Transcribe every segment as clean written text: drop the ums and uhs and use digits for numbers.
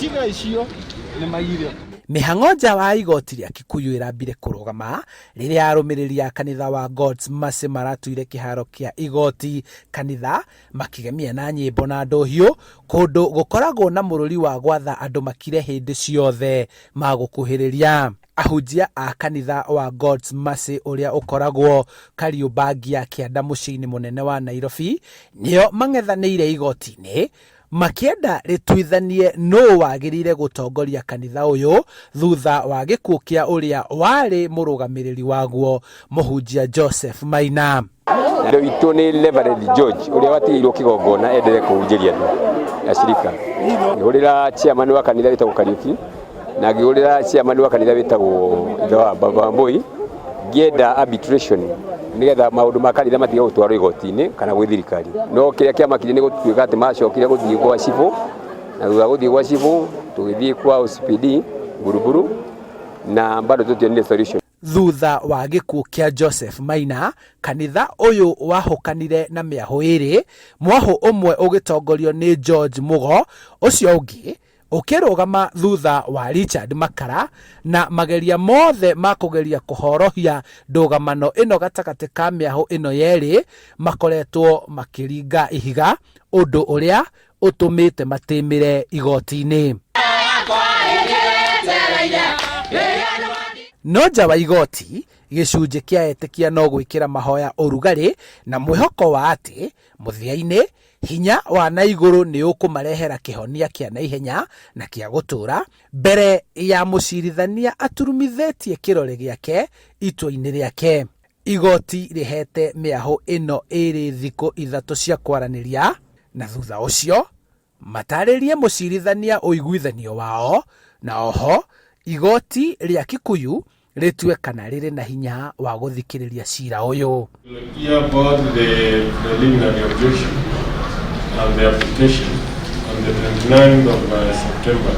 Tiga icio nĩ maiyire. Mĩhang'o nja wa igoti rĩa Kikuyu ĩrambire kũrũgama rĩrĩa arũmĩrĩri a kanitha wa God's Mercy maratuire kĩharo kĩa igoti kanitha makĩgemia na nyĩmbo na ndũhiũ kũndũ gũkoragwo na mũrũri wa gwatha andũ makire hĩndĩ ciothe magũkuhĩrĩria. Ahunjia a kanitha wa God's Mercy ũrĩa ũkoragwo Kariobangi ya kĩanda mũciĩ-inĩ mũnene wa Nairobi nĩo mang'ethanĩire igoti-inĩ makĩenda rĩtuithanie nũũ wagĩrĩire gũtongoria kanitha ũyũ thutha wa gĩkuũ kĩa ũrĩa warĩ mũrũgamĩrĩri waguo mũhunjia Joseph Maina. Ithe witũ nĩ Reverend George ũrĩa watigĩirwo kĩgongona endelee kũhunjĩria andũ acirika. Ngĩhũrĩra chairman wa kanitha wĩtagwo Kariũki na ngĩhũrĩra chairman wa kanitha wĩtagwo ithe wa Baba Wambui ngĩenda arbitration nĩgetha maũndũ ma kanitha matige gũtwarwo igoti-inĩ kana gwĩ thirikari. No kĩrĩa kĩamakirie nĩ gũtuĩka atĩ macokire gũthiĩ gwa cibũ na thutha wa gũthiĩ gwa cibũ tũgĩthiĩ kwa OCPD Buruburu na bado tũtionire solution. Thutha wa gĩkuũ kĩa Joseph Maina, kanitha ũyũ wahũkanire na mĩahũ ĩrĩ, mwahũ ũmwe ũgĩtongorio nĩ George Mugo, ũcio ũngĩ ũkĩrũgama thutha wa Richard Makara, na mageria mothe ma kũgeria kũhorohia ndũgamano ĩno gatagatĩ ka mĩahũ ĩno yerĩ makoretwo makĩringa ihiga, ũndũ ũrĩa ũtũmĩte matĩmĩre igoti-inĩ. No nja wa igoti, gĩcunjĩ kĩa etĩkia no gwĩkĩra mahoya ũrugarĩ na mwĩhoko wa atĩ mũthia-inĩ hinya wa na igũrũ nĩ ũkũmarehera kĩhonia kĩa naihenya na kĩa gũtũũra mbere ya mũcirithania aturumithĩtie kĩrore gĩake itua-inĩ rĩake. Igoti rĩhete mĩahũ ĩno ĩrĩ thikũ 3 cia kwaranĩria na thutha ũcio matarĩrie mũcirithania ũiguithanio wao na oho igoti rĩa Kikuyu rĩtue kana rĩrĩ na hinya wa gũthikĩrĩria cira ũyũ. Hear both the preliminary objection and the application on the 29th of September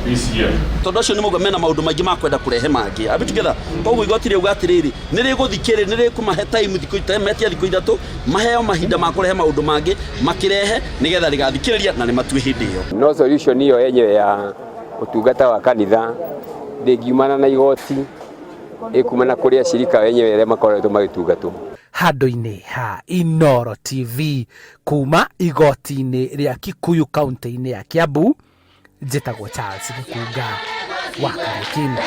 this year. Tondũ acio nĩ mauga mena maũndũ maingĩ ma kwenda kũrehe mangĩ. Are we together? Koguo igoti rĩauga atĩrĩrĩ, nĩ rĩgũthikĩrĩria, nĩ rĩkũmahe time thikũ metia thikũ 3, maheo mahinda ma kũrehe maũndũ mangĩ, makĩrehe nĩgetha rĩgathikĩrĩria na rĩmatue hĩndĩ ĩyo. No solution ĩyo yenyewe ya ũtungata wa kanitha ndĩngiumana na igoti, ĩkumana kũrĩ acirika wenyewe arĩa makoretwo magĩtungatwo. Handũ-inĩ ha Inooro TV kuma igoti-inĩ rĩa Kikuyu kaunti-inĩ ya Kiambu, njĩtagwo Charles Gĩkunga wa Kariuki.